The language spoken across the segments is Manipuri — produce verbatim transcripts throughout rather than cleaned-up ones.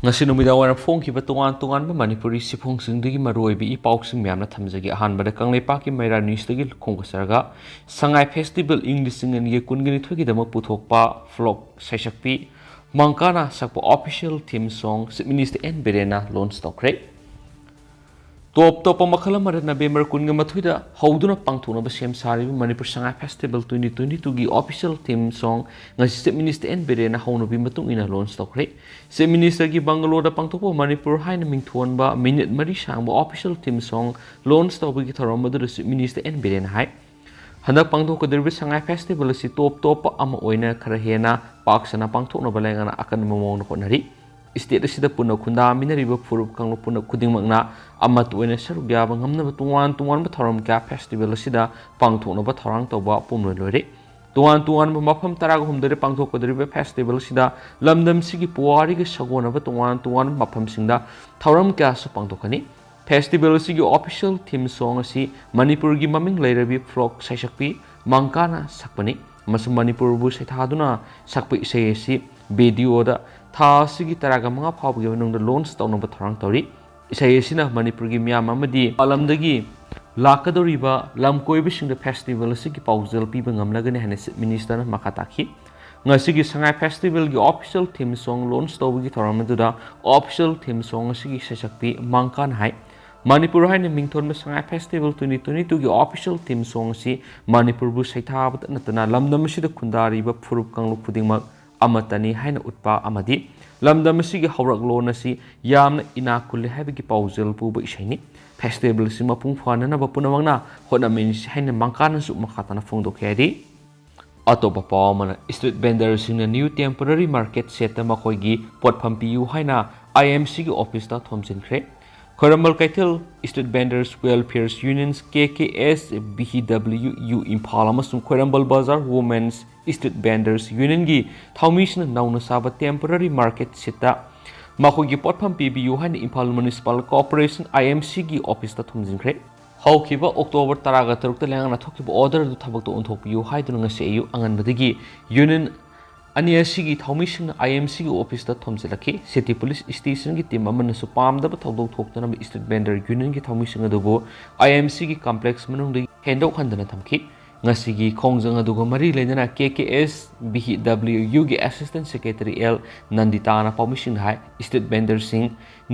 ꯉꯁꯤ ꯅꯨꯃꯤꯗꯥꯡ ꯋꯥꯏꯔꯝ ꯐꯣꯡꯈꯤꯕ ꯇꯣꯉꯥꯟ ꯇꯣꯉꯥꯟꯕ ꯃꯅꯤꯄꯨꯔꯤ ꯁꯤꯐꯣꯡꯁꯤꯡꯗꯨꯒꯤ ꯃꯔꯨꯑꯣꯏꯕ ꯏ ꯄꯥꯎꯁꯤꯡ ꯃꯌꯥꯝꯅ ꯊꯝꯖꯒꯦ꯫ ꯑꯍꯥꯟꯕꯗ ꯀꯪꯂꯩꯄꯥꯛꯀꯤ ꯃꯩꯔꯥ ꯅ꯭ꯌꯨꯁꯇꯒꯤ ꯈꯣꯡꯗꯥꯖꯔꯒ, ꯁꯉꯥꯏ ꯐꯦꯁꯇꯤꯚꯦꯜ ꯏꯪ ꯂꯤꯁꯤꯡ ꯑꯅꯤꯒ ꯀꯨꯟꯒ ꯅꯤꯊꯣꯏꯒꯤꯗꯃꯛ ꯄꯨꯊꯣꯛꯄ ꯐꯣꯛ ꯁꯩꯁꯛꯄꯤ ꯃꯪꯀꯥꯅ ꯁꯛꯄ official theme song chief minister N ꯕꯤꯔꯦꯟꯅ ꯂꯣꯟꯆ ꯇꯧꯈ꯭ꯔꯦ꯫ ꯇꯣꯞ ꯇꯣꯞꯄ ꯃꯈꯜ ꯑꯃꯗ, ꯅꯕꯦꯝꯕꯔ ꯀꯨꯟꯒ ꯃꯥꯊꯣꯏꯗ ꯍꯧꯗꯨꯅ ꯄꯥꯡꯊꯣꯛꯅꯕ ꯁꯦꯝ ꯁꯥꯔꯤꯕ Manipur Sangai festival twenty twenty ꯇꯨꯒꯤ ꯑꯣꯐꯤꯁꯤꯌꯦꯜ ꯊꯤꯝ ꯁꯣꯡ ꯉꯁꯤ ꯆꯤꯐ ꯃꯤꯅꯤꯁꯇꯔ ꯑꯦꯟ ꯕꯤꯔꯦꯟꯅ ꯍꯧꯅꯕꯤ ꯃꯇꯨꯡ ꯏꯟꯅ ꯂꯣꯟꯆ ꯇꯧꯈ꯭ꯔꯦ꯫ ꯆꯤꯐ ꯃꯤꯅꯤꯁꯇꯔꯒꯤ ꯕꯪꯒꯂꯣꯗ ꯄꯥꯡꯊꯣꯛꯄ ꯃꯅꯤꯄꯨꯔ ꯍꯥꯏꯅ ꯃꯤꯡꯊꯣꯟꯕ ꯃꯤꯅꯤꯠ ꯃꯔꯤ ꯁꯥꯡꯕ ꯑꯣꯐꯤꯁꯤꯌꯦꯜ ꯊꯤꯝ ꯁꯣꯡ ꯂꯣꯟꯆ ꯇꯧꯕꯒꯤ ꯊꯧꯔꯝ ꯑꯗꯨꯗ ꯆꯤꯐ ꯃꯤꯅꯤꯁꯇꯔ ꯑꯦꯟ ꯕꯤꯔꯦꯟꯅ ꯍꯥꯏ, ꯍꯟꯗꯛ ꯄꯥꯡꯊꯣꯛꯀꯗꯧꯔꯤꯕ ꯁꯉꯥꯏ ꯐꯦꯁꯇꯤꯚꯦꯜ ꯑꯁꯤ ꯇꯣꯞ ꯇꯣꯞꯄ ꯑꯃ ꯑꯣꯏꯅ ꯈꯔ ꯍꯦꯟꯅ ꯄꯥꯛ ꯁꯟꯅ ꯄꯥꯡꯊꯣꯛꯅꯕ ꯂꯩꯉꯥꯛꯅ ꯑꯀꯟꯕ ꯃꯑꯣꯡꯗ ꯍꯣꯠꯅꯔꯤ꯫ ꯁ꯭ꯇꯦꯠ ꯑꯁꯤꯗ ꯄꯨꯟꯅ ꯈꯨꯟꯗꯥꯃꯤꯟꯅꯔꯤꯕ ꯐꯨꯔꯨꯞ ꯀꯥꯡꯂꯨꯞ ꯄꯨꯟꯅ ꯈꯨꯗꯤꯡꯃꯛꯅ ꯑꯃꯠꯇ ꯑꯣꯏꯅ ꯁꯔꯨꯛ ꯌꯥꯕ ꯉꯝꯅꯕ ꯇꯣꯉꯥꯟ ꯇꯣꯉꯥꯟꯕ ꯊꯧꯔꯝ ꯀꯌꯥ ꯐꯦꯁꯇꯤꯚꯦꯜ ꯑꯁꯤꯗ ꯄꯥꯡꯊꯣꯛꯅꯕ ꯊꯧꯔꯥꯡ ꯇꯧꯕ ꯄꯨꯝꯂꯣꯏ ꯂꯣꯏꯔꯦ꯫ ꯇꯣꯉꯥꯟ ꯇꯣꯉꯥꯟꯕ ꯃꯐꯝ ꯇꯔꯥꯒ ꯍꯨꯝꯗꯣꯏꯗ ꯄꯥꯡꯊꯣꯛꯀꯗꯧꯔꯤꯕ ꯐꯦꯁꯇꯤꯚꯦꯜ ꯑꯁꯤꯗ ꯂꯝꯗꯝꯁꯤꯒꯤ ꯄꯨꯋꯥꯔꯤꯒ ꯁꯥꯒꯣꯟꯅꯕ ꯇꯣꯉꯥꯟ ꯇꯣꯉꯥꯟꯕ ꯃꯐꯝꯁꯤꯡꯗ ꯊꯧꯔꯝ ꯀꯌꯥꯁꯨ ꯄꯥꯡꯊꯣꯛꯀꯅꯤ꯫ ꯐꯦꯁꯇꯤꯚꯦꯜ ꯑꯁꯤꯒꯤ ꯑꯣꯐꯤꯁꯤꯌꯦꯜ ꯊꯤꯝ ꯁꯣꯡ ꯑꯁꯤ ꯃꯅꯤꯄꯨꯔꯒꯤ ꯃꯃꯤꯡ ꯂꯩꯔꯕꯤ ꯐꯣꯛ ꯁꯩꯁꯛꯄꯤ ꯃꯪꯀꯥꯅ ꯁꯛꯄꯅꯤ, ꯑꯃꯁꯨꯡ ꯃꯅꯤꯄꯨꯔꯕꯨ ꯁꯩꯊꯥꯗꯨꯅ ꯁꯛꯄ ꯏꯁꯩ ꯑꯁꯤ ꯚꯤꯗꯤꯑꯣꯗ ꯊꯥ ꯑꯁꯤꯒꯤ ꯇꯔꯥꯒ ꯃꯉꯥ ꯐꯥꯎꯕꯒꯤ ꯃꯅꯨꯡꯗ ꯂꯣꯟꯆ ꯇꯧꯅꯕ ꯊꯧꯔꯥꯡ ꯇꯧꯔꯤ꯫ ꯏꯁꯩ ꯑꯁꯤꯅ ꯃꯅꯤꯄꯨꯔꯒꯤ ꯃꯤꯌꯥꯝ ꯑꯃꯗꯤ ꯂꯝꯗꯒꯤ ꯂꯥꯛꯀꯗꯧꯔꯤꯕ ꯂꯝ ꯀꯣꯏꯕꯁꯤꯡꯗ ꯐꯦꯁꯇꯤꯚꯦꯜ ꯑꯁꯤꯒꯤ ꯄꯥꯎꯖꯦꯜ ꯄꯤꯕ ꯉꯝꯂꯒꯅꯤ ꯍꯥꯏꯅ ꯆꯤꯐ ꯃꯤꯅꯤꯁꯇꯔꯅ ꯃꯈꯥ ꯇꯥꯈꯤ꯫ ꯉꯁꯤꯒꯤ ꯁꯉꯥꯏ ꯐꯦꯁꯇꯤꯚꯦꯜꯒꯤ ꯑꯣꯐꯤꯁꯤꯌꯦꯜ ꯊꯤꯝ ꯁꯣꯡ ꯂꯣꯟꯆ ꯇꯧꯕꯒꯤ ꯊꯧꯔꯝ ꯑꯗꯨꯗ ꯑꯣꯐꯤꯁꯤꯌꯦꯜ ꯊꯤꯝ ꯁꯣꯡ ꯑꯁꯤꯒꯤ ꯁꯩꯁꯛꯄꯤ ꯃꯪꯀꯥꯅ ꯍꯥꯏ, ꯃꯅꯤꯄꯨꯔ ꯍꯥꯏꯅ ꯃꯤꯡꯊꯣꯟꯕ ꯁꯉꯥꯏ ꯐꯦꯁꯇꯤꯚꯦꯜ ꯇ꯭ꯋꯦꯟꯇꯤ ꯇ꯭ꯋꯦꯟꯇꯤ ꯇꯨꯒꯤ ꯑꯣꯐꯤꯁꯤꯌꯦꯜ ꯊꯤꯝ ꯁꯣꯡ ꯑꯁꯤ ꯃꯅꯤꯄꯨꯔꯕꯨ ꯁꯩꯊꯥꯕꯇ ꯅꯠꯇꯅ ꯂꯝꯗꯝ ꯑꯁꯤꯗ ꯈꯨꯟꯗꯥꯔꯤꯕ ꯐꯨꯔꯨꯞ ꯀꯥꯡꯂꯨꯞ ꯈꯨꯗꯤꯡꯃꯛ ꯑꯃꯠꯇꯅꯤ ꯍꯥꯏꯅ ꯎꯠꯄ ꯑꯃꯗꯤ ꯂꯝꯗꯝ ꯑꯁꯤꯒꯤ ꯍꯧꯔꯛꯂꯣꯟ ꯑꯁꯤ ꯌꯥꯝꯅ ꯏꯅꯥꯛ ꯈꯨꯜꯂꯤ ꯍꯥꯏꯕꯒꯤ ꯄꯥꯎꯖꯦꯜ ꯄꯨꯕ ꯏꯁꯩꯅꯤ꯫ ꯐꯦꯁꯇꯤꯚꯦꯜ ꯑꯁꯤ ꯃꯄꯨꯡ ꯐꯥꯅꯅꯕ ꯄꯨꯝꯅꯃꯛꯅ ꯍꯣꯠꯅꯃꯤꯟꯅꯁꯤ ꯍꯥꯏꯅ ꯃꯪꯀꯥꯅꯁꯨ ꯃꯈꯥ ꯇꯥꯅ ꯐꯣꯡꯗꯣꯛꯈꯤ ꯍꯥꯏꯔꯤ꯫ ꯑꯇꯣꯞꯄ ꯄꯥꯎ ꯑꯃꯅ, ꯏꯁꯇ꯭ꯔꯤꯠ ꯚꯦꯟꯗꯔꯁꯤꯡꯅ ꯅ꯭ꯌꯨ ꯇꯦꯝꯄꯣꯔꯔꯤ ꯃꯥꯔꯀꯦꯠ ꯁꯦꯠꯇ ꯃꯈꯣꯏꯒꯤ ꯄꯣꯠꯐꯝ ꯄꯤꯌꯨ ꯍꯥꯏꯅ ꯑꯥꯏ ꯑꯦꯝ ꯁꯤꯒꯤ ꯑꯣꯐꯤꯁꯇ ꯊꯣꯝꯖꯤꯟꯈ꯭ꯔꯦ꯫ ꯈ꯭ꯋꯥꯏꯔꯝꯕꯟ ꯀꯩꯊꯦꯜ, ꯏꯁꯇ꯭ꯔꯤꯠ ꯚꯦꯟꯗꯔꯁ ꯋꯦꯜꯐꯤꯌꯔꯁ ꯌꯨꯅꯤꯌꯟꯁ, ꯀꯦ ꯀꯦ ꯑꯦꯁ ꯚꯤ ꯗꯕ꯭ꯂꯤꯌꯨ ꯌꯨ ꯏꯝꯐꯥꯜ ꯑꯃꯁꯨꯡ ꯈ꯭ꯋꯥꯏꯔꯝꯕꯟ ꯕꯖꯥꯔ ꯋꯨꯃꯦꯟꯁ ꯏꯁꯇ꯭ꯔꯤꯠ ꯚꯦꯟꯗꯔꯁ ꯌꯨꯅꯤꯌꯟꯒꯤ ꯊꯧꯃꯤꯁꯤꯡꯅ ꯅꯧꯅ ꯁꯥꯕ ꯇꯦꯝꯄꯣꯔꯔꯤ ꯃꯥꯔꯀꯦꯠ ꯁꯦꯠꯇ ꯃꯈꯣꯏꯒꯤ ꯄꯣꯠꯐꯝ ꯄꯤꯕꯤꯌꯨ ꯍꯥꯏꯅ ꯏꯝꯐꯥꯜ ꯃ꯭ꯌꯨꯅꯤꯁꯤꯄꯥꯜ ꯀꯣꯔꯄꯣꯔꯦꯁꯟ, ꯑꯥꯏ ꯑꯦꯝ ꯁꯤꯒꯤ ꯑꯣꯐꯤꯁꯇ ꯊꯣꯝꯖꯤꯟꯈ꯭ꯔꯦ꯫ ꯍꯧꯈꯤꯕ ꯑꯣꯛꯇꯣꯕꯔ ꯇꯔꯥꯒ ꯇꯔꯨꯛꯇ ꯂꯩꯉꯥꯛꯅ ꯊꯣꯛꯈꯤꯕ ꯑꯣꯔꯗꯔ ꯑꯗꯨ ꯊꯕꯛꯇ ꯑꯣꯟꯊꯣꯛꯄꯤꯌꯨ ꯍꯥꯏꯗꯨꯅ ꯉꯁꯤ ꯑꯌꯨꯛ ꯑꯉꯟꯕꯗꯒꯤ ꯌꯨꯅꯤꯌꯟ ꯑꯅꯤ ꯑꯁꯤꯒꯤ ꯊꯧꯃꯤꯁꯤꯡꯅ ꯑꯥꯏ ꯑꯦꯝ ꯁꯤꯒꯤ ꯑꯣꯐꯤꯁꯇ ꯊꯣꯝꯖꯤꯜꯂꯛꯈꯤ꯫ ꯁꯤꯇꯤ ꯄꯨꯂꯤꯁ ꯁ꯭ꯇꯦꯁꯟꯒꯤ ꯇꯤꯝ ꯑꯃꯅꯁꯨ ꯄꯥꯝꯗꯕ ꯊꯧꯗꯣꯛ ꯊꯣꯛꯇꯅꯕ ꯁ꯭ꯇ꯭ꯔꯤꯠ ꯚꯦꯟꯗꯔ ꯌꯨꯅꯤꯌꯟꯒꯤ ꯊꯧꯃꯤꯁꯤꯡ ꯑꯗꯨꯕꯨ ꯑꯥꯏ ꯑꯦꯝ ꯁꯤꯒꯤ ꯀꯝꯄ꯭ꯂꯦꯛꯁ ꯃꯅꯨꯡꯗꯒꯤ ꯍꯦꯟꯗꯣꯛꯍꯟꯗꯅ ꯊꯝꯈꯤ꯫ ꯉꯁꯤꯒꯤ ꯈꯣꯡꯖꯪ ꯑꯗꯨꯒ ꯃꯔꯤ ꯂꯩꯅꯅ ꯀꯦ ꯀꯦ ꯑꯦꯁ ꯚꯤ ꯗꯕ꯭ꯂꯤꯌꯨ ꯌꯨꯒꯤ ꯑꯦꯁꯤꯁꯇꯦꯟ ꯁꯦꯀ꯭ꯔꯦꯇꯔꯤ ꯑꯦꯜ ꯅꯟꯗꯤꯇꯥꯅ ꯄꯥꯎꯃꯤꯁꯤꯡꯗ ꯍꯥꯏ, ꯁ꯭ꯇ꯭ꯔꯤꯠ ꯚꯦꯟꯗꯔꯁꯤꯡ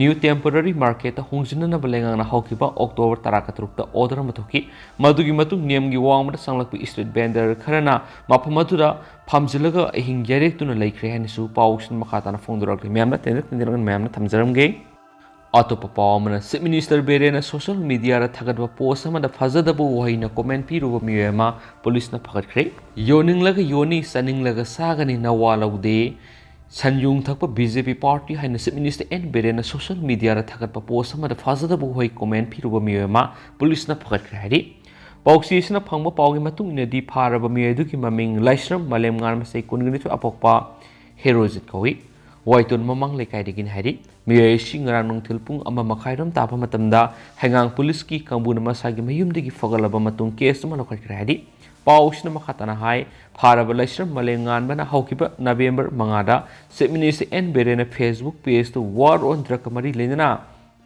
ꯅ꯭ꯌꯨ ꯇꯦꯝꯄꯣꯔꯔꯤ ꯃꯥꯔꯀꯦꯠꯇ ꯍꯣꯡꯖꯤꯟꯅꯅꯕ ꯂꯩꯉꯥꯛꯅ ꯍꯧꯈꯤꯕ ꯑꯣꯛꯇꯣꯕꯔ ꯇꯔꯥꯒ ꯇꯔꯨꯛꯇ ꯑꯣꯔꯗꯔ ꯑꯃ ꯊꯣꯛꯈꯤ꯫ ꯃꯗꯨꯒꯤ ꯃꯇꯨꯡ ꯅꯤꯌꯝꯒꯤ ꯋꯥꯡꯃꯗ ꯆꯪꯂꯛꯄ ꯁ꯭ꯇ꯭ꯔꯤꯠ ꯚꯦꯟꯗꯔ ꯈꯔꯅ ꯃꯐꯝ ꯑꯗꯨꯗ ꯐꯝꯖꯤꯜꯂꯒ ꯑꯍꯤꯡ ꯌꯥꯔꯦꯛꯇꯨꯅ ꯂꯩꯈ꯭ꯔꯦ ꯍꯥꯏꯅꯁꯨ ꯄꯥꯎꯁꯤꯡ ꯃꯈꯥ ꯇꯥꯅ ꯐꯣꯡꯗꯣꯔꯛꯂꯤ꯫ ꯃꯌꯥꯝꯅ ꯇꯦꯟꯇꯛ ꯇꯦꯟꯇꯛꯅ ꯃꯌꯥꯝꯅ ꯊꯝꯖꯔꯝꯒꯦ꯫ ꯑꯇꯣꯞꯄ ꯄꯥꯎ ꯑꯃꯅ, ꯆꯤꯐ ꯃꯤꯅꯤꯁꯇꯔ ꯕꯤꯔꯦꯟꯅ ꯁꯣꯁꯤꯌꯦꯜ ꯃꯤꯗꯤꯌꯥꯗ ꯊꯥꯒꯠꯄ ꯄꯣꯁ ꯑꯃꯗ ꯐꯖꯗꯕ ꯋꯥꯍꯩꯅ ꯀꯣꯃꯦꯟ ꯄꯤꯔꯨꯕ ꯃꯤꯑꯣꯏ ꯑꯃ ꯄꯨꯂꯤꯁꯅ ꯐꯒꯠꯈ꯭ꯔꯦ꯫ "ꯌꯣꯟꯅꯤꯡꯂꯒ ꯌꯣꯟꯅꯤ, ꯆꯥꯅꯤꯡꯂꯒ ꯆꯥꯒꯅꯤ, ꯅꯋꯥ ꯂꯧꯗꯦ꯫ ꯁꯟ ꯌꯨꯡ ꯊꯛꯄ ꯕꯤ ꯖꯦ ꯄꯤ ꯄꯥꯔꯇꯤ" ꯍꯥꯏꯅ ꯆꯤꯐ ꯃꯤꯅꯤꯁꯇꯔ ꯑꯦꯟ ꯕꯤꯔꯦꯟꯅ ꯁꯣꯁꯤꯌꯦꯜ ꯃꯤꯗꯤꯌꯥꯗ ꯊꯥꯒꯠꯄ ꯄꯣꯁ ꯑꯃꯗ ꯐꯖꯗꯕ ꯋꯥꯍꯩ ꯀꯣꯃꯦꯟ ꯄꯤꯔꯨꯕ ꯃꯤꯑꯣꯏ ꯑꯃ ꯄꯨꯂꯤꯁꯅ ꯐꯒꯠꯈ꯭ꯔꯦ ꯍꯥꯏꯔꯤ꯫ ꯄꯥꯎꯆꯦꯁꯤꯅ ꯐꯪꯕ ꯄꯥꯎꯒꯤ ꯃꯇꯨꯡ ꯏꯟꯅꯗꯤ, ꯐꯥꯔꯕ ꯃꯤꯑꯣꯏ ꯑꯗꯨꯒꯤ ꯃꯃꯤꯡ ꯂꯥꯏꯁ꯭ꯔꯝ ꯃꯥꯂꯦꯝꯉꯥꯟꯕ, ꯆꯍꯤ ꯀꯨꯟꯒꯅꯤꯊꯣꯏ, ꯑꯄꯣꯛꯄ ꯍꯦꯔꯣꯖꯤꯠ ꯀꯧꯏ꯫ ꯋꯥꯏꯇꯣꯟ ꯃꯃꯥꯡ ꯂꯩꯀꯥꯏꯗꯒꯤꯅꯤ ꯍꯥꯏꯔꯤ꯫ ꯃꯤꯑꯣꯏ ꯑꯁꯤ ꯉꯔꯥꯡ ꯅꯨꯡꯊꯤꯜ ꯄꯨꯡ ꯑꯃ ꯃꯈꯥꯏꯔꯣꯝ ꯇꯥꯕ ꯃꯇꯝꯗ ꯍꯩꯉꯥꯡ ꯄꯨꯂꯤꯁꯀꯤ ꯀꯥꯡꯕꯨꯅ ꯃꯁꯥꯒꯤ ꯃꯌꯨꯝꯗꯒꯤ ꯐꯒꯠꯂꯕ ꯃꯇꯨꯡ ꯀꯦꯁ ꯑꯃ ꯂꯧꯈꯠꯈ꯭ꯔꯦ ꯍꯥꯏꯔꯤ꯫ ꯄꯥꯎꯁꯤꯅ ꯃꯈꯥ ꯇꯥꯅ ꯍꯥꯏ, ꯐꯥꯔꯕ ꯂꯥꯏꯁ꯭ꯔꯝ ꯃꯥꯂꯦꯝꯉꯥꯟꯕꯅ ꯍꯧꯈꯤꯕ ꯅꯕꯦꯝꯕꯔ ꯃꯉꯥꯗ ꯆꯤꯐ ꯃꯤꯅꯤꯁꯇꯔ ꯑꯦꯟ ꯕꯤꯔꯦꯟꯅ ꯐꯦꯁꯕꯨꯛ ꯄꯦꯖꯇ ꯋꯥꯔ ꯑꯣꯟ ꯗ꯭ꯔꯒꯀ ꯃꯔꯤ ꯂꯩꯅꯅ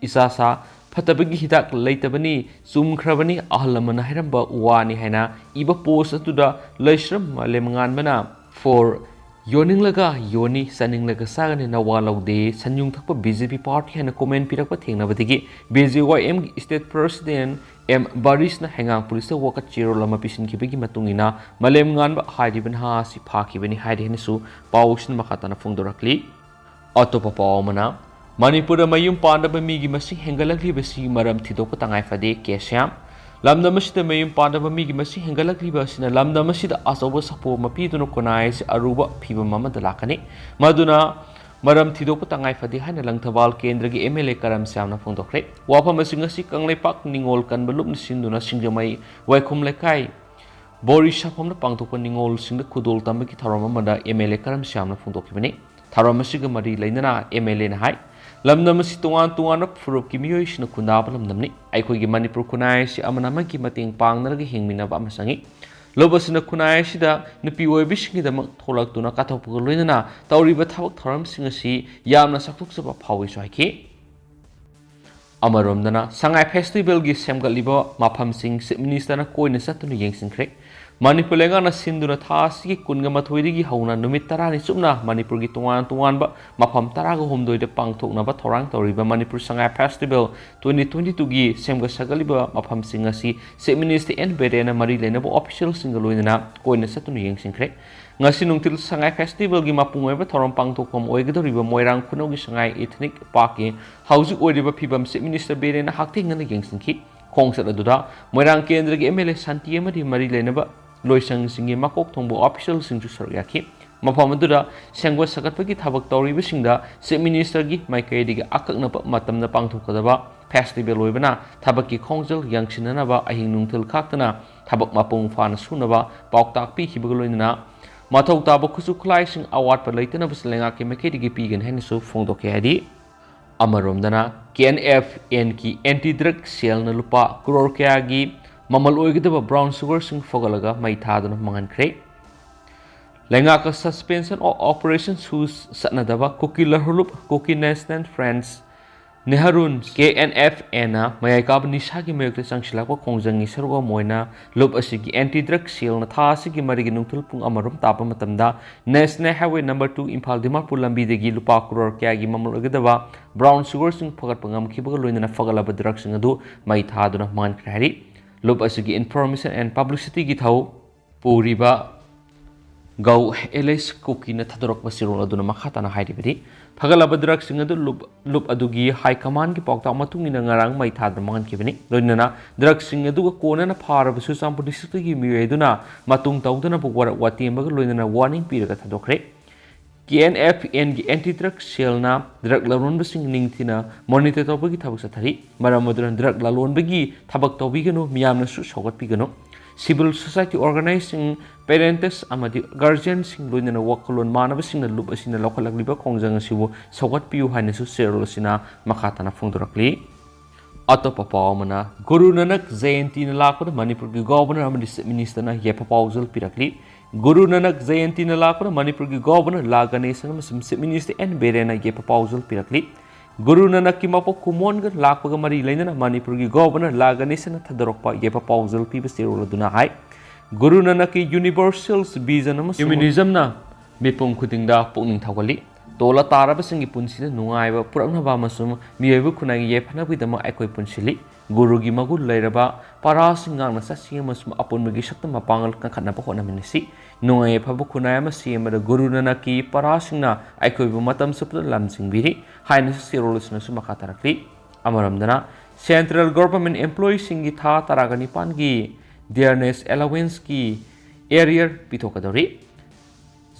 "ꯏꯆꯥꯁꯥ ꯐꯠꯇꯕꯒꯤ ꯍꯤꯗꯥꯛ ꯂꯩꯇꯕꯅꯤ, ꯆꯨꯝꯈ꯭ꯔꯕꯅꯤ, ꯑꯍꯜ ꯂꯃꯟꯅ ꯍꯥꯏꯔꯝꯕ ꯋꯥꯅꯤ" ꯍꯥꯏꯅ ꯏꯕ ꯄꯣꯁ ꯑꯗꯨꯗ ꯂꯥꯏꯁ꯭ꯔꯝ ꯃꯥꯂꯦꯝꯉꯥꯟꯕꯅ "For ꯌꯣꯟꯅꯤꯡꯂꯒ ꯌꯣꯟꯅꯤ, ꯆꯥꯅꯤꯡꯂꯒ ꯆꯥꯒꯅꯤ, ꯅꯋꯥ ꯂꯧꯗꯦ, ꯁꯟ ꯌꯨꯡ ꯊꯛꯄ ꯕꯤ ꯖꯦ ꯄꯤ ꯄꯥꯔꯇꯤ" ꯍꯥꯏꯅ ꯀꯣꯃꯦꯟ ꯄꯤꯔꯛꯄ ꯊꯦꯡꯅꯕꯗꯒꯤ ꯕꯤ ꯖꯦ ꯋꯥꯏ ꯑꯦꯝꯒꯤ ꯁ꯭ꯇꯦꯠ ꯄ꯭ꯔꯁꯤꯗꯦꯟ ꯑꯦꯝ ꯕꯔꯤꯁꯅ ꯍꯩꯉꯥꯡ ꯄꯨꯂꯤꯁꯇ ꯋꯥꯀꯠ ꯆꯦꯔꯣꯜ ꯑꯃ ꯄꯤꯁꯤꯟꯈꯤꯕꯒꯤ ꯃꯇꯨꯡ ꯏꯟꯅ ꯃꯥꯂꯦꯝꯉꯥꯟꯕ ꯍꯥꯏꯔꯤꯕ ꯅꯍꯥ ꯑꯁꯤ ꯐꯥꯈꯤꯕꯅꯤ ꯍꯥꯏꯔꯤ ꯍꯥꯏꯅꯁꯨ ꯄꯥꯎꯁꯤꯅ ꯃꯈꯥ ꯇꯥꯅ ꯐꯣꯡꯗꯣꯔꯛꯂꯤ꯫ ꯑꯇꯣꯞꯄ ꯄꯥꯎ ꯑꯃꯅ, ꯃꯅꯤꯄꯨꯔꯗ ꯃꯌꯨꯝ ꯄꯥꯟꯗꯕ ꯃꯤꯒꯤ ꯃꯁꯤꯡ ꯍꯦꯟꯒꯠꯂꯛꯂꯤꯕꯁꯤ ꯃꯔꯝ ꯊꯤꯗꯣꯛꯄ ꯇꯉꯥꯏ ꯐꯗꯦ, ꯀꯦ ꯁ꯭ꯌꯥꯝ꯫ ꯂꯝꯗꯝ ꯑꯁꯤꯗ ꯃꯌꯨꯝ ꯄꯥꯟꯗꯕ ꯃꯤꯒꯤ ꯃꯁꯤꯡ ꯍꯦꯟꯒꯠꯂꯛꯂꯤꯕ ꯑꯁꯤꯅ ꯂꯝꯗꯝ ꯑꯁꯤꯗ ꯑꯆꯧꯕ ꯁꯥꯐꯨ ꯑꯃ ꯄꯤꯗꯨꯅ ꯈꯨꯟꯅꯥꯏ ꯑꯁꯤ ꯑꯔꯨꯕ ꯐꯤꯕꯝ ꯑꯃꯗ ꯂꯥꯛꯀꯅꯤ꯫ ꯃꯗꯨꯅ ꯃꯔꯝ ꯊꯤꯗꯣꯛꯄ ꯇꯉꯥꯏ ꯐꯗꯦ ꯍꯥꯏꯅ ꯂꯪꯊꯕꯥꯜ ꯀꯦꯟꯗ꯭ꯔꯒꯤ ꯑꯦꯝ ꯑꯦꯜ ꯑꯦ ꯀꯔꯝ ꯁ꯭ꯌꯥꯝꯅ ꯐꯣꯡꯗꯣꯛꯈ꯭ꯔꯦ꯫ ꯋꯥꯐꯝ ꯑꯁꯤ ꯉꯁꯤ ꯀꯪꯂꯩꯄꯥꯛ ꯅꯤꯉꯣꯜ ꯀꯟꯕ ꯂꯨꯞꯅ ꯁꯤꯟꯗꯨꯅ ꯁꯤꯡꯖꯃꯩ ꯋꯥꯏꯈꯨꯝ ꯂꯩꯀꯥꯏ ꯕꯣꯔꯤ ꯁꯥꯐꯝꯗ ꯄꯥꯡꯊꯣꯛꯄ ꯅꯤꯉꯣꯜꯁꯤꯡꯗ ꯈꯨꯗꯣꯜ ꯇꯝꯕꯒꯤ ꯊꯧꯔꯝ ꯑꯃꯗ ꯑꯦꯝ ꯑꯦꯜ ꯑꯦ ꯀꯔꯝ ꯁ꯭ꯌꯥꯝꯅ ꯐꯣꯡꯗꯣꯛꯈꯤꯕꯅꯤ꯫ ꯊꯧꯔꯝ ꯑꯁꯤꯒ ꯃꯔꯤ ꯂꯩꯅꯅ ꯑꯦꯝ ꯑꯦꯜ ꯑꯦꯅ ꯍꯥꯏ, ꯂꯝꯗꯝ ꯑꯁꯤ ꯇꯣꯉꯥꯟ ꯇꯣꯉꯥꯟꯕ ꯐꯨꯔꯨꯞꯀꯤ ꯃꯤꯑꯣꯏꯁꯤꯡꯅ ꯈꯨꯟꯗꯥꯕ ꯂꯝꯗꯝꯅꯤ꯫ ꯑꯩꯈꯣꯏꯒꯤ ꯃꯅꯤꯄꯨꯔ ꯈꯨꯟꯅꯥꯏ ꯑꯁꯤ ꯑꯃꯅ ꯑꯃꯒꯤ ꯃꯇꯦꯡ ꯄꯥꯡꯅꯔꯒ ꯍꯤꯡꯃꯤꯟꯅꯕ ꯑꯃ ꯆꯪꯏ꯫ ꯂꯨꯞ ꯑꯁꯤꯅ ꯈꯨꯟꯅꯥꯏ ꯑꯁꯤꯗ ꯅꯨꯄꯤ ꯑꯣꯏꯕꯤꯁꯤꯡꯒꯤꯗꯃꯛ ꯊꯣꯛꯂꯛꯇꯨꯅ ꯀꯠꯊꯣꯛꯄꯒ ꯂꯣꯏꯅꯅ ꯇꯧꯔꯤꯕ ꯊꯕꯛ ꯊꯧꯔꯝꯁꯤꯡ ꯑꯁꯤ ꯌꯥꯝꯅ ꯆꯥꯎꯊꯣꯛꯆꯕ ꯐꯥꯎꯏꯁꯨ ꯍꯥꯏꯈꯤ꯫ ꯑꯃꯔꯣꯝꯗꯅ ꯁꯉꯥꯏ ꯐꯦꯁꯇꯤꯚꯦꯜꯒꯤ ꯁꯦꯝꯒꯠꯂꯤꯕ ꯃꯐꯝꯁꯤꯡ ꯆꯤꯐ ꯃꯤꯅꯤꯁꯇꯔꯅ ꯀꯣꯏꯅ ꯆꯠꯇꯨꯅ ꯌꯦꯡꯁꯤꯟꯈ꯭ꯔꯦ꯫ ꯃꯅꯤꯄꯨꯔ ꯂꯩꯉꯥꯛꯅ ꯁꯤꯟꯗꯨꯅ ꯊꯥ ꯑꯁꯤꯒꯤ ꯀꯨꯟꯒ ꯃꯥꯊꯣꯏꯗꯒꯤ ꯍꯧꯅ ꯅꯨꯃꯤꯠ ꯇꯔꯥꯅꯤ ꯆꯨꯞꯅ ꯃꯅꯤꯄꯨꯔꯒꯤ ꯇꯣꯉꯥꯟ ꯇꯣꯉꯥꯟꯕ ꯃꯐꯝ ꯇꯔꯥꯒ ꯍꯨꯝꯗꯣꯏꯗ ꯄꯥꯡꯊꯣꯛꯅꯕ ꯊꯧꯔꯥꯡ ꯇꯧꯔꯤꯕ Manipur Sangai festival twenty twenty ꯇꯨꯒꯤ ꯁꯦꯝꯒꯠ ꯁꯥꯒꯠꯂꯤꯕ ꯃꯐꯝꯁꯤꯡ ꯑꯁꯤ ꯆꯤꯐ ꯃꯤꯅꯤꯁꯇꯔ ꯑꯦꯟ ꯕꯤꯔꯦꯟꯅ ꯃꯔꯤ ꯂꯩꯅꯕ ꯑꯣꯐꯤꯁꯤꯌꯦꯜꯁꯤꯡꯒ ꯂꯣꯏꯅꯅ ꯀꯣꯏꯅ ꯆꯠꯇꯨꯅ ꯌꯦꯡꯁꯤꯟꯈ꯭ꯔꯦ꯫ ꯉꯁꯤ ꯅꯨꯡꯊꯤꯜ ꯁꯉꯥꯏ ꯐꯦꯁꯇꯤꯚꯦꯜꯒꯤ ꯃꯄꯨꯡ ꯑꯣꯏꯕ ꯊꯧꯔꯝ ꯄꯥꯡꯊꯣꯛꯐꯝ ꯑꯣꯏꯒꯗꯧꯔꯤꯕ ꯃꯣꯏꯔꯥꯡ ꯈꯨꯅꯧꯒꯤ ꯁꯉꯥꯏ ꯏꯊꯅꯤꯛ ꯄꯥꯔꯛꯀꯤ ꯍꯧꯖꯤꯛ ꯑꯣꯏꯔꯤꯕ ꯐꯤꯕꯝ ꯆꯤꯐ ꯃꯤꯅꯤꯁꯇꯔ ꯕꯤꯔꯦꯟꯅ ꯍꯛꯊꯦꯡꯅꯅ ꯌꯦꯡꯁꯤꯟꯈꯤ꯫ ꯈꯣꯡꯆꯠ ꯑꯗꯨꯗ ꯃꯣꯏꯔꯥꯡ ꯀꯦꯟꯗ꯭ꯔꯒꯤ ꯑꯦꯝ ꯑꯦꯜ ꯑꯦ ꯁꯥꯟꯇꯤ ꯑꯃꯗꯤ ꯃꯔꯤ ꯂꯩꯅꯕ ꯂꯣꯏꯁꯪꯁꯤꯡꯒꯤ ꯃꯀꯣꯛ ꯊꯣꯡꯕ ꯑꯣꯐꯤꯁꯤꯌꯦꯜꯁꯤꯡꯁꯨ ꯁꯔꯨꯛ ꯌꯥꯈꯤ꯫ ꯃꯐꯝ ꯑꯗꯨꯗ ꯁꯦꯝꯒꯠ ꯁꯥꯒꯠꯄꯒꯤ ꯊꯕꯛ ꯇꯧꯔꯤꯕꯁꯤꯡꯗ ꯆꯤꯐ ꯃꯤꯅꯤꯁꯇꯔꯒꯤ ꯃꯥꯏꯀꯩꯗꯒꯤ ꯑꯀꯛꯅꯕ ꯃꯇꯝꯗ ꯄꯥꯡꯊꯣꯛꯀꯗꯕ ꯐꯦꯁꯇꯤꯚꯦꯜ ꯑꯣꯏꯕꯅ ꯊꯕꯛꯀꯤ ꯈꯣꯡꯖꯦꯜ ꯌꯥꯡꯁꯤꯟꯅꯅꯕ ꯑꯍꯤꯡ ꯅꯨꯡꯊꯤꯜ ꯈꯥꯛꯇꯅ ꯊꯕꯛ ꯃꯄꯨꯡ ꯐꯥꯅ ꯁꯨꯅꯕ ꯄꯥꯎꯇꯥꯛ ꯄꯤꯈꯤꯕꯒ ꯂꯣꯏꯅꯅ ꯃꯊꯧ ꯇꯥꯕ ꯈꯨꯠꯁꯨ ꯈꯨꯠꯂꯥꯏꯁꯤꯡ ꯑꯋꯥꯠꯄ ꯂꯩꯇꯅꯕꯁꯨ ꯂꯩꯉꯥꯛꯀꯤ ꯃꯥꯏꯀꯩꯗꯒꯤ ꯄꯤꯒꯅꯤ ꯍꯥꯏꯅꯁꯨ ꯐꯣꯡꯗꯣꯛꯈꯤ ꯍꯥꯏꯔꯤ꯫ ꯑꯃꯔꯣꯝꯗꯅ ꯀꯦ ꯑꯦꯟ ꯑꯦꯐ ꯑꯦꯟꯒꯤ ꯑꯦꯟꯇꯤ ꯗ꯭ꯔꯒ ꯁꯦꯜꯅ ꯂꯨꯄꯥ ꯀ꯭ꯔꯣꯔ ꯀꯌꯥꯒꯤ ꯃꯃꯜ ꯑꯣꯏꯒꯗꯕ ꯕ꯭ꯔꯥꯎꯟ ꯁꯨꯒꯔꯁꯤꯡ ꯐꯒꯠꯂꯒ ꯃꯩ ꯊꯥꯗꯨꯅ ꯃꯥꯡꯍꯟꯈ꯭ꯔꯦ꯫ ꯂꯩꯉꯥꯛꯀ ꯁꯁꯄꯦꯟꯁꯟ ꯑꯣꯐ ꯑꯣꯄꯔꯦꯁꯟ ꯁꯨ ꯆꯠꯅꯗꯕ ꯀꯨꯀꯤ ꯂꯍꯨꯂꯨꯞ ꯀꯨꯀꯤ ꯅꯦꯁꯅꯦꯜ ꯐ꯭ꯔꯟꯠ ꯅꯦꯍꯔꯨꯟ ꯀꯦ ꯑꯦꯟ ꯑꯦꯐ ꯑꯦꯅ ꯃꯌꯥꯏ ꯀꯥꯕ ꯅꯤꯁꯥꯒꯤ ꯃꯥꯌꯣꯛꯇ ꯆꯪꯁꯤꯜꯂꯛꯄ ꯈꯣꯡꯖꯪꯒꯤ ꯁꯔꯨꯛ ꯑꯃ ꯑꯣꯏꯅ ꯂꯨꯞ ꯑꯁꯤꯒꯤ ꯑꯦꯟꯇꯤ ꯗ꯭ꯔꯒ ꯁꯦꯜꯅ ꯊꯥ ꯑꯁꯤꯒꯤ ꯃꯔꯤꯒꯤ ꯅꯨꯡꯊꯤꯜ ꯄꯨꯡ ꯑꯃꯔꯣꯝ ꯇꯥꯕ ꯃꯇꯝꯗ national highway number two Imphal Dimapur ꯂꯝꯕꯤꯗꯒꯤ ꯂꯨꯄꯥ ꯀ꯭ꯔꯣꯔ ꯀꯌꯥꯒꯤ ꯃꯃꯜ ꯑꯣꯏꯒꯗꯕ ꯕ꯭ꯔꯥꯎꯟ ꯁꯨꯒꯔꯁꯤꯡ ꯐꯒꯠꯄ ꯉꯝꯈꯤꯕꯒ ꯂꯣꯏꯅꯅ ꯐꯒꯠꯂꯕ ꯗ꯭ꯔꯒꯁꯤꯡ ꯑꯗꯨ ꯃꯩ ꯊꯥꯗꯨꯅ ꯃꯥꯡꯍꯟꯈ꯭ꯔꯦ ꯍꯥꯏꯔꯤ꯫ ꯂꯨꯞ ꯑꯁꯤꯒꯤ ꯏꯟꯐꯣꯔꯃꯦꯁꯟ ꯑꯦꯟ ꯄꯕ꯭ꯂꯤꯁꯤꯇꯤꯒꯤ ꯊꯧ ꯄꯨꯔꯤꯕ ꯒꯧ ꯑꯦꯂꯦꯁ ꯀꯨꯀꯤꯅ ꯊꯥꯗꯣꯔꯛꯄ ꯆꯦꯔꯣꯜ ꯑꯗꯨꯅ ꯃꯈꯥ ꯇꯥꯅ ꯍꯥꯏꯔꯤꯕꯗꯤ, ꯐꯒꯠꯂꯕ ꯗ꯭ꯔꯒꯁꯤꯡ ꯑꯗꯨ ꯂꯨꯞ, ꯂꯨꯞ ꯑꯗꯨꯒꯤ ꯍꯥꯏ ꯀꯃꯥꯟꯒꯤ ꯄꯥꯎꯇꯥꯛ ꯃꯇꯨꯡ ꯏꯟꯅ ꯉꯔꯥꯡ ꯃꯩ ꯊꯥꯗꯨꯅ ꯃꯥꯡꯍꯟꯈꯤꯕꯅꯤ꯫ ꯂꯣꯏꯅꯅ ꯗ꯭ꯔꯒꯁꯤꯡ ꯑꯗꯨꯒ ꯀꯣꯟꯅꯅ ꯐꯥꯔꯕ ꯆꯨꯔꯆꯥꯟꯄꯨꯔ ꯗꯤꯁꯇ꯭ꯔꯤꯛꯇꯒꯤ ꯃꯤꯑꯣꯏ ꯑꯗꯨꯅ ꯃꯇꯨꯡ ꯇꯧꯗꯅꯕ ꯋꯥꯔꯛ ꯋꯥꯇꯦꯝꯕꯒ ꯂꯣꯏꯅꯅ ꯋꯥꯔꯅꯤꯡ ꯄꯤꯔꯒ ꯊꯥꯗꯣꯛꯈ꯭ꯔꯦ꯫ ꯀꯦ ꯑꯦꯟ ꯑꯦꯐ ꯑꯦꯟꯒꯤ ꯑꯦꯟꯇꯤ ꯗ꯭ꯔꯒ ꯁꯦꯜꯅ ꯗ꯭ꯔꯒ ꯂꯂꯣꯟꯕꯁꯤꯡ ꯅꯤꯡꯊꯤꯅ ꯃꯣꯅꯤꯇꯔ ꯇꯧꯕꯒꯤ ꯊꯕꯛ ꯆꯠꯊꯔꯤ꯫ ꯃꯔꯝ ꯑꯗꯨꯅ ꯗ꯭ꯔꯒ ꯂꯂꯣꯟꯕꯒꯤ ꯊꯕꯛ ꯇꯧꯕꯤꯒꯅꯨ, ꯃꯤꯌꯥꯝꯅꯁꯨ ꯁꯧꯒꯠꯄꯤꯒꯅꯨ꯫ ꯁꯤꯚꯤꯜ ꯁꯣꯁꯥꯏꯇꯤ ꯑꯣꯔꯒꯅꯥꯏꯖꯁꯤꯡ, ꯄꯦꯔꯦꯟꯇꯁ ꯑꯃꯗꯤ ꯒꯥꯔꯖꯤꯌꯟꯁꯤꯡ ꯂꯣꯏꯅꯅ ꯋꯥꯈꯜꯂꯣꯟ ꯃꯥꯟꯅꯕꯁꯤꯡꯅ ꯂꯨꯞ ꯑꯁꯤꯅ ꯂꯧꯈꯠꯂꯛꯂꯤꯕ ꯈꯣꯡꯖꯪ ꯑꯁꯤꯕꯨ ꯁꯧꯒꯠꯄꯤꯌꯨ ꯍꯥꯏꯅꯁꯨ ꯆꯦꯔꯣꯜ ꯑꯁꯤꯅ ꯃꯈꯥ ꯇꯥꯅ ꯐꯣꯡꯗꯣꯔꯛꯂꯤ꯫ ꯑꯇꯣꯞꯄ ꯄꯥꯎ ꯑꯃꯅ, ꯒꯨꯔꯨ ꯅꯥꯅꯛ ꯖꯌꯟꯇꯤꯅ ꯂꯥꯛꯄꯗ ꯃꯅꯤꯄꯨꯔꯒꯤ ꯒꯣꯚꯔꯅꯔ ꯑꯃꯗꯤ ꯆꯤꯐ ꯃꯤꯅꯤꯁꯇꯔꯅ ꯌꯥꯏꯐ ꯄꯥꯎꯖꯦꯜ ꯄꯤꯔꯛꯂꯤ꯫ ꯒꯨꯔꯨ ꯅꯥꯅꯛ ꯖꯌꯟꯇꯤꯅ ꯂꯥꯛꯄꯗ ꯃꯅꯤꯄꯨꯔꯒꯤ ꯒꯣꯚꯔꯅꯔ ꯂꯥ ꯒꯅꯦꯁꯟ ꯑꯃꯁꯨꯡ ꯆꯤꯐ ꯃꯤꯅꯤꯁꯇꯔ ꯑꯦꯟ ꯕꯤꯔꯦꯟꯅ ꯌꯥꯏꯐ ꯄꯥꯎꯖꯦꯜ ꯄꯤꯔꯛꯂꯤ꯫ ꯒꯨꯔꯨ ꯅꯥꯅꯛꯀꯤ ꯃꯄꯣꯛ ꯀꯨꯝꯑꯣꯟꯒ ꯂꯥꯛꯄꯒ ꯃꯔꯤ ꯂꯩꯅꯅ ꯃꯅꯤꯄꯨꯔꯒꯤ ꯒꯣꯚꯔꯅꯔ ꯂꯥ ꯒꯅꯦꯁꯟꯅ ꯊꯥꯗꯣꯔꯛꯄ ꯌꯥꯏꯐ ꯄꯥꯎꯖꯦꯜ ꯄꯤꯕ ꯆꯦꯔꯣꯜ ꯑꯗꯨꯅ ꯍꯥꯏ, ꯒꯨꯔꯨ ꯅꯥꯅꯛꯀꯤ ꯌꯨꯅꯤꯚꯔꯁꯦꯜ ꯚꯤꯖꯟ ꯑꯃꯁꯨꯡ ꯍ꯭ꯌꯨꯃꯦꯅꯤꯖꯝꯅ ꯃꯤꯄꯨꯝ ꯈꯨꯗꯤꯡꯗ ꯄꯨꯛꯅꯤꯡ ꯊꯧꯒꯠꯂꯤ꯫ ꯇꯣꯜꯂ ꯇꯥꯔꯕꯁꯤꯡꯒꯤ ꯄꯨꯟꯁꯤꯗ ꯅꯨꯡꯉꯥꯏꯕ ꯄꯨꯔꯛꯅꯕ ꯑꯃꯁꯨꯡ ꯃꯤꯑꯣꯏꯕ ꯈꯨꯟꯅꯥꯏꯒꯤ ꯌꯥꯏꯐꯅꯕꯒꯤꯗꯃꯛ ꯑꯩꯈꯣꯏ ꯄꯨꯟꯁꯤꯜꯂꯤ꯫ ꯒꯨꯔꯨꯒꯤ ꯃꯒꯨꯟ ꯂꯩꯔꯕ ꯄꯔꯥꯁꯤꯡ ꯉꯥꯛꯅ ꯆꯠꯁꯤ ꯑꯃꯁꯨꯡ ꯑꯄꯨꯟꯕꯒꯤ ꯁꯛꯇꯝ ꯃꯄꯥꯡꯒꯜ ꯀꯟꯈꯠꯅꯕ ꯍꯣꯠꯅꯃꯤꯟꯅꯁꯤ꯫ ꯅꯨꯡꯉꯥꯏ ꯌꯥꯏꯐꯕ ꯈꯨꯟꯅꯥꯏ ꯑꯃ ꯁꯦꯝꯕꯗ ꯒꯨꯔꯨ ꯅꯥꯅꯛꯀꯤ ꯄꯔꯥꯁꯤꯡꯅ ꯑꯩꯈꯣꯏꯕꯨ ꯃꯇꯝ ꯆꯨꯞꯄꯗ ꯂꯝꯖꯤꯡꯕꯤꯔꯤ ꯍꯥꯏꯅꯁꯨ ꯆꯦꯔꯣꯜ ꯑꯁꯤꯅꯁꯨ ꯃꯈꯥ ꯇꯥꯔꯛꯂꯤ꯫ ꯑꯃꯔꯣꯝꯗꯅ, ꯁꯦꯟꯇ꯭ꯔꯦꯜ ꯒꯣꯚꯔꯟꯃꯦꯟꯠ ꯑꯦꯝꯄ꯭ꯂꯣꯌꯤꯁꯤꯡꯒꯤ ꯊꯥ ꯇꯔꯥꯒ ꯅꯤꯄꯥꯟꯒꯤ ꯗꯤꯌꯔꯅꯦꯁ ꯑꯦꯂꯥꯋꯦꯟꯁꯀꯤ ꯑꯦꯔꯤꯌꯔ ꯄꯤꯊꯣꯛꯀꯗꯧꯔꯤ꯫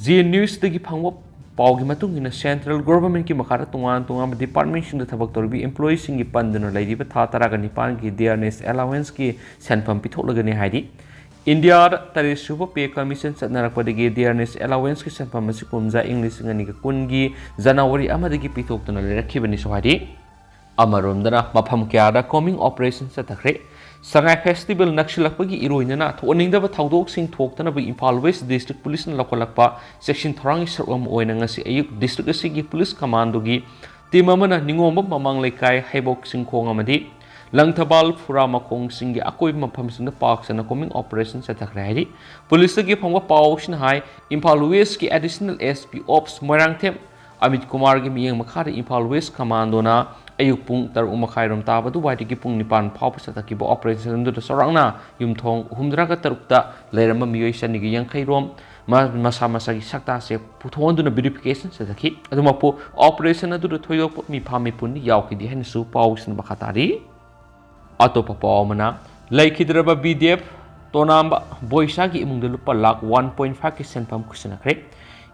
ꯖꯤ ꯅ꯭ꯌꯨꯁꯇꯒꯤ ꯐꯪꯕ ꯄꯥꯎꯒꯤ ꯃꯇꯨꯡ ꯏꯟꯅ, ꯁꯦꯟꯇ꯭ꯔꯦꯜ ꯒꯣꯚꯔꯟꯃꯦꯟꯠꯀꯤ ꯃꯈꯥꯗ ꯇꯣꯉꯥꯟ ꯇꯣꯉꯥꯟꯕ ꯗꯤꯄꯥꯔꯠꯃꯦꯟꯠꯁꯤꯡꯗ ꯊꯕꯛ ꯇꯧꯔꯤꯕ ꯑꯦꯝꯄ꯭ꯂꯣꯌꯤꯁꯤꯡꯒꯤ ꯄꯟꯗꯨꯅ ꯂꯩꯔꯤꯕ ꯊꯥ ꯇꯔꯥꯒ ꯅꯤꯄꯥꯟꯒꯤ ꯗꯤꯌꯔꯅꯦꯁ ꯑꯦꯂꯥꯋꯦꯟꯁꯀꯤ ꯁꯦꯟꯐꯝ ꯄꯤꯊꯣꯛꯂꯒꯅꯤ ꯍꯥꯏꯔꯤ꯫ ꯏꯟꯗꯤꯌꯥꯗ ꯇꯔꯦꯠ ꯁꯨꯕ ꯄꯦ ꯀꯃꯤꯁꯟ ꯆꯠꯅꯔꯛꯄꯗꯒꯤ ꯗꯤꯌꯔꯅꯦꯁ ꯑꯦꯂꯥꯋꯦꯟꯁꯀꯤ ꯁꯦꯟꯐꯝ ꯑꯁꯤ ꯀꯨꯝꯖꯥ ꯏꯪ ꯂꯤꯁꯤꯡ ꯑꯅꯤꯒ ꯀꯨꯟꯒꯤ ꯖꯅꯋꯥꯔꯤ ꯑꯃꯗꯒꯤ ꯄꯤꯊꯣꯛꯇꯨꯅ ꯂꯩꯔꯛꯈꯤꯕꯅꯤꯁꯨ ꯍꯥꯏꯔꯤ꯫ ꯑꯃꯔꯣꯝꯗꯅ, ꯃꯐꯝ ꯀꯌꯥꯗ ꯀꯣꯝꯕꯤꯡ ꯑꯣꯄꯔꯦꯁꯟ ꯆꯠꯊꯈ꯭ꯔꯦ꯫ ꯁꯉꯥꯏ ꯐꯦꯁꯇꯤꯚꯦꯜ ꯅꯛꯁꯤꯜꯂꯛꯄꯒꯤ ꯏꯔꯣꯏꯅꯅ ꯊꯣꯛꯍꯟꯅꯤꯡꯗꯕ ꯊꯧꯗꯣꯛꯁꯤꯡ ꯊꯣꯛꯇꯅꯕ ꯏꯝꯐꯥꯜ ꯋꯦꯁ ꯗꯤꯁꯇ꯭ꯔꯤꯛ ꯄꯨꯂꯤꯁꯅ ꯂꯧꯈꯠꯂꯛꯄ ꯆꯦꯛꯁꯤꯟ ꯊꯧꯔꯥꯡꯒꯤ ꯁꯔꯨꯛ ꯑꯃ ꯑꯣꯏꯅ ꯉꯁꯤ ꯑꯌꯨꯛ ꯗꯤꯁꯇ꯭ꯔꯤꯛ ꯑꯁꯤꯒꯤ ꯄꯨꯂꯤꯁ ꯀꯃꯥꯟꯗꯣꯒꯤ ꯇꯤꯝ ꯑꯃꯅ ꯅꯤꯉꯣꯝꯕꯝ ꯃꯃꯥꯡ ꯂꯩꯀꯥꯏ, ꯍꯩꯕꯣꯛ ꯆꯤꯡꯈꯣꯡ ꯑꯃꯗꯤ ꯂꯪꯊꯕꯥꯜ ꯐꯨꯔꯥ ꯃꯈꯣꯡꯁꯤꯡꯒꯤ ꯑꯀꯣꯏꯕ ꯃꯐꯝꯁꯤꯡꯗ ꯄꯥꯛ ꯁꯟꯅ ꯀꯣꯝꯕꯤꯡ ꯑꯣꯄꯔꯦꯁꯟ ꯆꯠꯊꯈ꯭ꯔꯦ ꯍꯥꯏꯔꯤ꯫ ꯄꯨꯂꯤꯁꯇꯒꯤ ꯐꯪꯕ ꯄꯥꯎꯁꯤꯅ ꯍꯥꯏ, ꯏꯝꯐꯥꯜ ꯋꯦꯁꯀꯤ additional S P ops Moirangthem Amit ꯀꯨꯃꯥꯔꯒꯤ ꯃꯤꯠꯌꯦꯡ ꯃꯈꯥꯗ ꯏꯝꯐꯥꯜ ꯋꯦꯁ ꯀꯃꯥꯟꯗꯣꯅ ꯑꯌꯨꯛ ꯄꯨꯡ ꯇꯔꯨꯛ ꯃꯈꯥꯏꯔꯣꯝ ꯇꯥꯕ ꯑꯗꯨꯋꯥꯏꯗꯒꯤ ꯄꯨꯡ ꯅꯤꯄꯥꯟ ꯐꯥꯎꯕ ꯆꯠꯊꯈꯤꯕ ꯑꯣꯄꯔꯦꯁꯟ ꯑꯗꯨꯗ ꯆꯥꯎꯔꯥꯛꯅ ꯌꯨꯝꯊꯣꯡ ꯍꯨꯝꯗ꯭ꯔꯥꯒ ꯇꯔꯨꯛꯇ ꯂꯩꯔꯝꯕ ꯃꯤꯑꯣꯏ ꯆꯅꯤꯒ ꯌꯥꯡꯈꯩ ꯔꯣꯝ ꯃ-, ꯃꯁꯥ ꯃꯁꯥꯒꯤ ꯁꯛꯇꯥꯁꯦ ꯄꯨꯊꯣꯛꯍꯟꯗꯨꯅ ꯚꯦꯔꯤꯐꯤꯀꯦꯁꯟ ꯆꯠꯊꯈꯤ꯫ ꯑꯗꯨꯃꯛꯄꯨ, ꯑꯣꯄꯔꯦꯁꯟ ꯑꯗꯨꯗ ꯊꯣꯏꯗꯣꯛꯄ ꯃꯤꯐꯥ ꯃꯤꯄꯨꯟꯗꯤ ꯌꯥꯎꯈꯤꯗꯦ ꯍꯥꯏꯅꯁꯨ ꯄꯥꯎꯁꯤꯡ ꯃꯈꯥ ꯇꯥꯔꯤ꯫ ꯑꯇꯣꯞꯄ ꯄꯥꯎ ꯑꯃꯅ, ꯂꯩꯈꯤꯗ꯭ꯔꯕ ꯕꯤ ꯗꯤ ꯑꯦꯐ ꯇꯣꯅꯥꯝꯕ ꯕꯣꯏꯁꯥꯒꯤ ꯏꯃꯨꯡꯗ ꯂꯨꯄꯥ ꯂꯥꯈ ꯋꯥꯟ ꯄꯣꯏꯟꯠ ꯐꯥꯏꯚꯀꯤ ꯁꯦꯟꯐꯝ ꯈꯨꯠꯁꯤꯟꯅꯈ꯭ꯔꯦ꯫